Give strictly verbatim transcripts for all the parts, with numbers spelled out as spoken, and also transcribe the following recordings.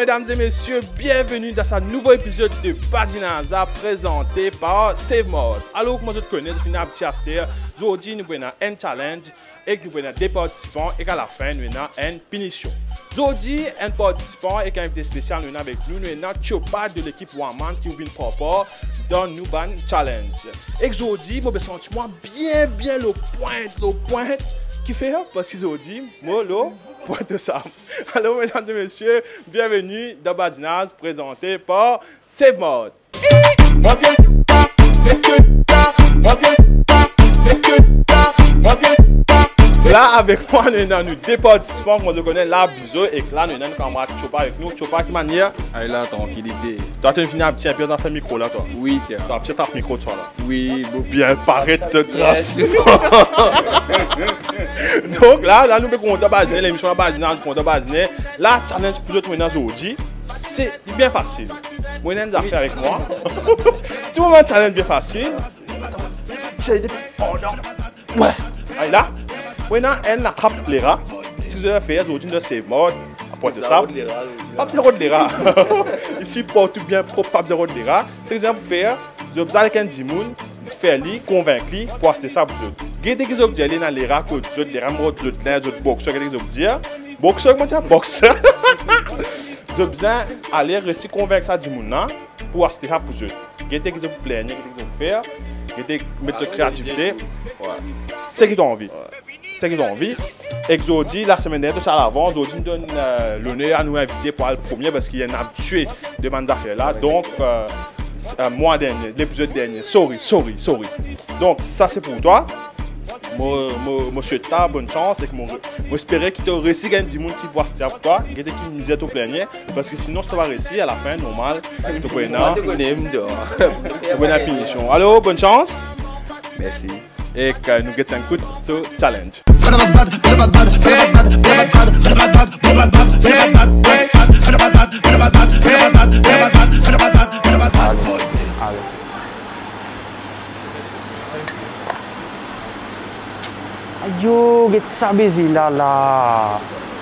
Medam e mesie, bienveni dan sa nouvo epizod de Badinaz la, prezante par Save Mart. Alor, kouma zot kone, zot finn abitie aster, zordi nou pou ena enn challenge, ek nou pou ena de partisipan, ek alafin nou ena enn pinision. Zordi, enn partisipan ek enn invite spesial nou ena avek nou, nou ena Chopa de lekip One Man ki pou vinn pran par dan nou bann challenge. Ek zordi, mo pe santi mwa bien, bien lor pwint, lor pwint. Kifer? Parski zordi, mo lor pwint to sam. Alor, medam e mesie, bienveni dan Badinaz, prezante par Save Mart. La, avek mwa, nou ena nou de partisipan, kouma zot kone, la, Bizo, ek la, nou ena nou kamarad Chopa avek nou. Chopa, ki manier? Ay la, trankilite. Twa, to finn abitie enpe, to fer mikro la, twa? Wi, ti. Twa, abitie trap mikro, twa, la. Wi, bon. Bien paret, to tras. Yes. Donk la, la, nou pe kontan badine, lemision la badine, nou kontan badine. La, challenge pou zot, nou ena zordi, se bien fasil. Mo ena enn zafer avek mwa. Tou moman challenge bien fasil. Se depi pandan. Wi. Ala. Mo ena enn latrap lera. Seki zot fer, zot inn dan Save Mart, aport sa. Pa bizin rod lera. Isi, partou bien prop, pa bizin rod lera. Seki zot pou fer, zot bizin al ek enn dimoun, fer li, konvink li pou aste sa pou zot. Gete ki zot pou dir, li ena lera kot zot, lera mor zot, lera zot boxer, gete ki zot pou dir. Boxer, kouma dir? Boxer. Zot bizin ale resi konvink sa dimoun la pou aste sa pou zot. Gete ki zot pou plenie, gete ki zot pou fer, gete met zot kreativite. Wi. Seki to anvi. Wi. Seki to anvi. Ek zordi, lasemenn dernie, to ti al avan, zordi nou donn, eh, loner a nou invite pou al premie, parski li enn abitie de bann zafer la. Donk, eh, s-, eh, mwa dernie, lepizod dernie. Sorry, sorry, sorry. Donk, sa se pou twa. Mo, mo, mo swet twa bonn sans ek mo, mo espere ki to resi gagn dimoun ki pou aste pou twa. Gete ki mizer to plenie, parski sinon, si to pa resi, alafin, normal, to pou ena, to pou ena pinision. Alor, bonn sans. Mersi. Ek, eh, nou get enn kout so challenge. Ale, ale. Ayo, get sa beze la la.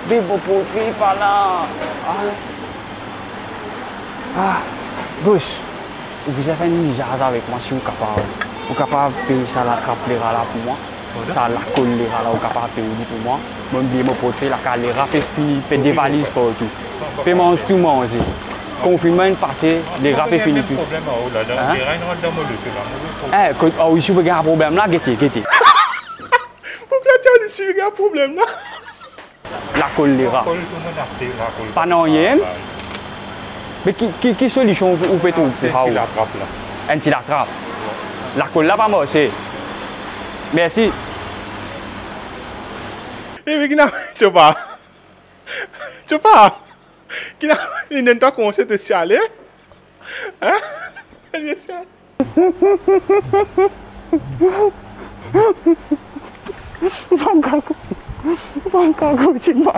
Be mo portfey pa la. Ah. Ah, bos, ou bizin fer enn lizaz avek mwa si ou kapav. Ou kapav pey sa latrap lera la pou mwa? Sa lakol lera la, ou kapav pey li pou mwa? Mo bliye mo portfey lakaz, lera pe fini, pe devaliz partou. Pe manz tou manze. Konfinnman inn pase, lera pe fini tou. Hein? Eh, kot, oh, isi ou pe gagn problem la, gete, gete. Pou ki isi ou pe gagn problem la? Lakol lera. Lakol, kouma aste lakol? Pa nanye. Ah, ba. Me ki, ki, ki solision ou, ou pe trouv pou sa ou? Enn ti latrap la. Enn ti latrap. Lakol la pa marse. Mersi. E, me ki ena, Chopa. Chopa. Ki ena, li donn twa konsey to si ale? Hein? Li si ale.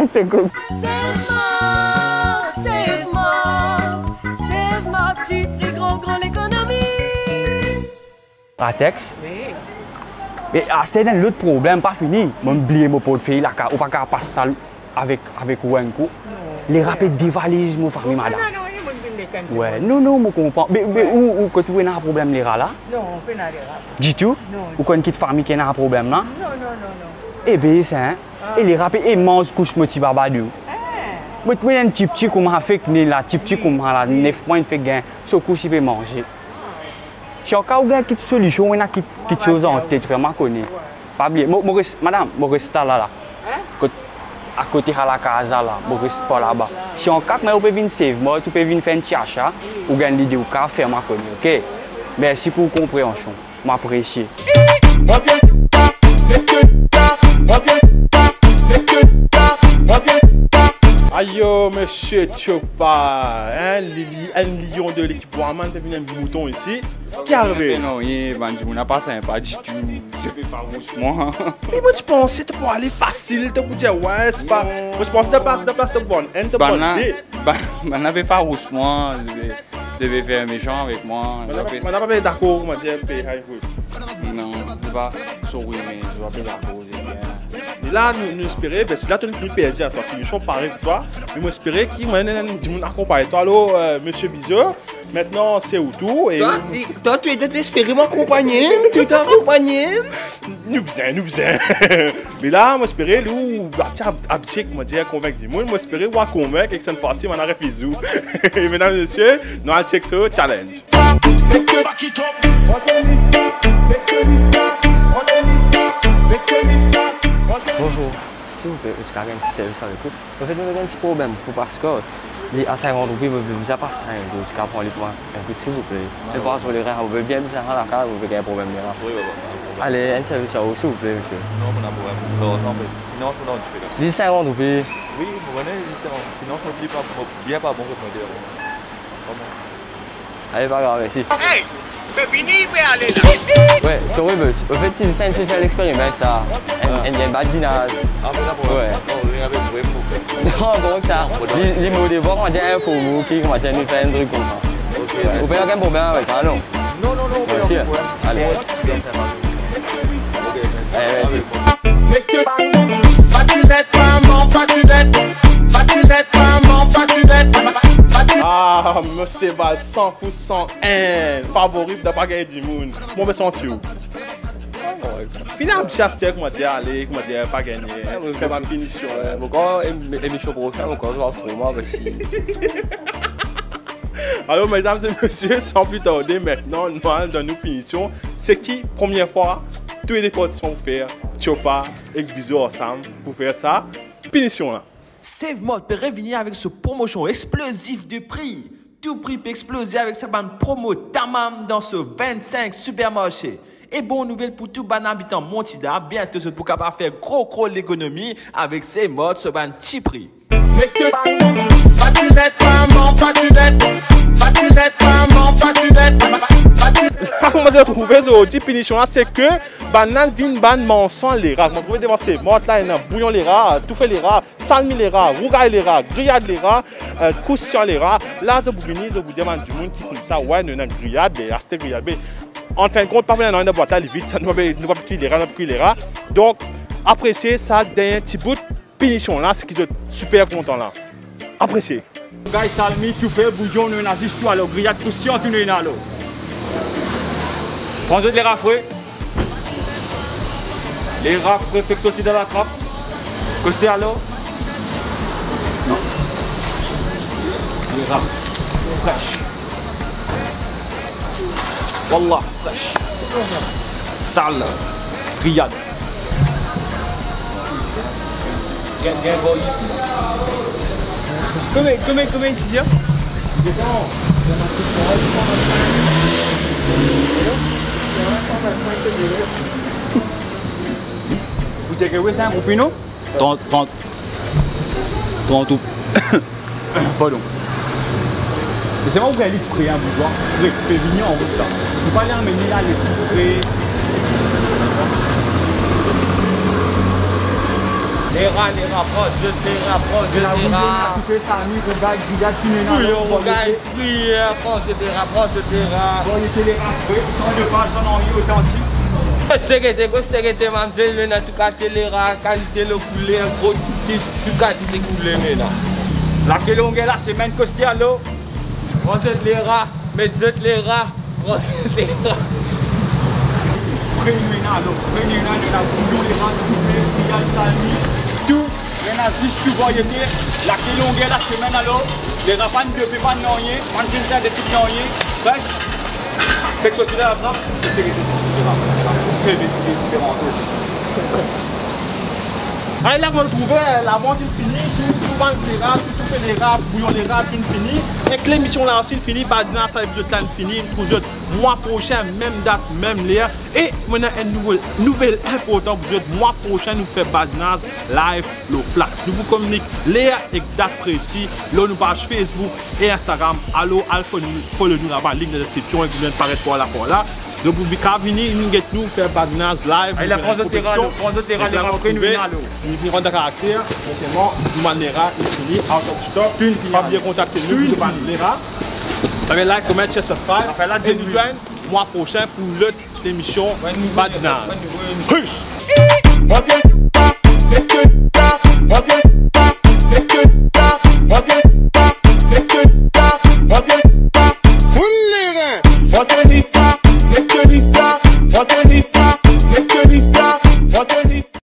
Save Mart, Save Mart, Save Mart, ti pri gran gran lekonomi. Latex? Wi. Me aster ena lot problem, pa fini. Mo'nn bliye mo portfey lakaz, ou pa kapav pas sa avek, avek ou enn kou. Non. Lera pe devaliz mo fami, madam. Non, non, non, non, non, non, non, non, non, non. Wi, non, non, mo konpran. Me, me ou, ou, kot ou ena problem lera la? Non, pena lera. Ditou? Non. Ou konn ki fami ki ena problem la? Non, non, non, non. E be sa, hein? Ah. E lera pe, e manz kous mo ti baba dou. Ah. Mo, mo enn tipti kouma fek ne la, tipti kouma la, nef mwa inn fek gagn, so kous li pe manze. Si anka ou gagn kit solision, ou ena kit, kit soz antet, fer mwa kone. Pa bliye, mo, mo res, madam, mo res la, la, la. Hein? Kot, akote sa lakaz la, la, mo res par laba. Si anka koumadir ou pe vinn Save Mart, ou pe vinn fer enn ti asa, ou gagn lide, ou kapav fer mwa kone, ok? Mersi pou konpreansion. Mo apresie. Ayo, misie Chopa, hein, li, li, enn lion de lekip One Man, pe vinn enn mouton isi. Ki arive? Non, rien, bann dimoun la pa sinpa ditou. Zot pe farous mwa. E mo ti panse to pou ale fasil, to pou dir, wi, se pa, non. Mo ti panse to plas, to plas, to pou vann enn, to pou vann de. Bann la, bann, bann la pe farous mwa, zot pe, zot pe fer mesan avek mwa. Bann la, zot pe, bann la pa pe dakor, koumadir, pe, hay, good. Non, se pa, sorry, me zot pa pe dakor, zot bien. E la, nou, nou espere, ben, si la to finn perdi, a twa, finision pare pou twa. Me mo espere ki, mwa, enn, enn dimoun akonpagn twa. Alor, euh, Misie Bizo, aster se ou tour, e twa, li, twa, to, to espere mo akonpagn, to, to akonpagn. Nou bizin, nou bizin. Me la, mo espere, li, ou, ab-, ab-, abitye, kouma dir, konvink dimoun, mo espere, ou a konvink, ek sa fwa si, mo a refiz ou. E medam, misie, nou al check so challenge. Bonzour. Silvouple, ou ti kapav gagn ti servis avek ou? Anfet, nou gagn ti problem pou pas kart. Li a sinkant roupi, mo bizin pas sa, ou ti kapav pran li pou mwa enn kout, silvouple? Non. E pa zot lera, mo pe bien bizin sa lakaz, mo pe gagn problem lera. Wi, wi, wi, pa problem. Ale, enn servis a ou, silvouple, misie. Non, mo napa problem. Non, non, anfet, finans, mo dan dife la. Li sinkant roupi. Wi, mo kone, li sinkant. Finans, mo pli pa, mo bien pa bon kot mo dir. Koman? Ale, pa grav, mersi. Hey, be vini, pe ale la. Wi, sorry, boss. Anfet, se enn social experiment, sa. Enn, enn, enn badinaz. Ah, pa problem. Wi. Oh, wi, avek, wi, pou... Non, kouma sa? Li, li mo devwar, kouma dir, enn fo bouki, kouma dir, nou fer enn trik koumsa. Ok. Wi. Ou pena okenn problem avek sa, non? Non, non, non, pa de problem. Mersi. Ale. Ok, mersi. Ale, mersi. Ah, misie Bal, san pou san enn, favori, dan pa gagn dimoun. Kouma ou pe santi ou? Fini abitie aster, kouma dir, ale, kouma dir, pa gagne. Wi, wi, fer bann pinision. Wi, ankor em-, emision prosenn, ankor, nou va fer, mersi. Alor, medam e misie, san pli tarde, aster nou al dan nou pinision. Seki premie fwa tou le de partisipan pou fer Chopa ek Bizo ansam pou fer sa pinision la? Save Mart pe revini avek so promosion explozif de pri. Tou pri pe exploze avek sa bann promo tamam dan so vennsink sipermarse. E bon nouvel pou tou bann abitan Montida, biento zot pou kapav fer gro gro lekonomi avek Save Mart so bann ti pri. Kouma zot trouve, zordi pinision la, seki bann la vinn bann marsan lera. Kouma trouve devan Save Mart la, ena bouyon lera, toufe lera, salmi lera, rougay lera, griyad lera, euh, kroustiyan lera. La, zot pou vini, zot pou dir bann dimoun ki koumsa, wi, nou ena griyad, be, aste griyad, be, anfinn kont, pa pou ena nanye dan bwat la, li vid, sa, nou pa, nou pa kwi lera, nou pa kwi lera. Donk, apresie sa dernie ti bout pinision la, seki zot siper kontan la. Apresie. Rougay, salmi, toufe, bouyon, nou ena zis tou, alor, griyad, kroustiyan, tou nou ena, alor. Pran zot lera fre. Lera fre fek sorti dan latrap. Koste alor? Non. Lera fres. Wallah, fres. Tal. Griyad. Gagn, gagn, boy. Konbien, konbien, konbien isi, ya? Ou te ke wi, sa enn roupi, non? Trant, trant. Trant roupi. Pardon. Me selman ou gagn li fre, en, bouzwa. Fre, pe vini an rout la. Ou pa ale amenn li la, les fre. Lera, lera, pran zot lera, pran zot lera. Toufe, salmi, rougay, griyad, tou ena. Bouyon, rougay, fri, pran zot lera, pran zot lera. Bon, li te lera fre, san de pas, san nanye, otantik. Koste gete, koste gete, mamzel, nou ena tou kalite lera, kalite lera, kouler, gro, tou, tou kalite kouler nou ena. Lake longer lasemenn, koste alor. Pran zot lera, met zot lera, pran zot lera. Fre nou ena, alor, fre nou ena, nou ena bouyon lera, toufe, griyad, salmi, tou. Nou ena zis tou variete. Lake longer lasemenn, alor. Lera pa de pe pa nanye, pa de pe de tou nanye. Fek sorti dan latrap, fek sorti dan latrap. Fek diferan. Ale, la, nou trouve, eh, lavant inn fini, tou, tou bann lera, tou, toufe lera, bouyon lera, tou inn fini. Ek lemision la osi inn fini, badinaz sa epizod la inn fini, nou trouv zot mwa prosin, mem dat, mem ler. E mo ena enn nouvo, nouvel inportan pou zot, mwa prosin nou fer badinaz live lor Flacks. Nou pou kominik ler ek dat presi lor nou paz Facebook e Instagram. Alor, al follow nou, follow nou laba, link dan deskripsion, ek nou paret par la, par la. Donk, ou kapav vini, vinn get nou, fer badinaz live, nou fer enn konpetisyon. Donk, la, nou trouve, nou vinn rant dan karakter, me selman, nou bann lera, li fini, out of stock, pa bliye kontakte nou pou zot bann lera. Like, comment, share, subscribe. E nou zwenn mwa prosin pou lot lemision Badinaz. Peace!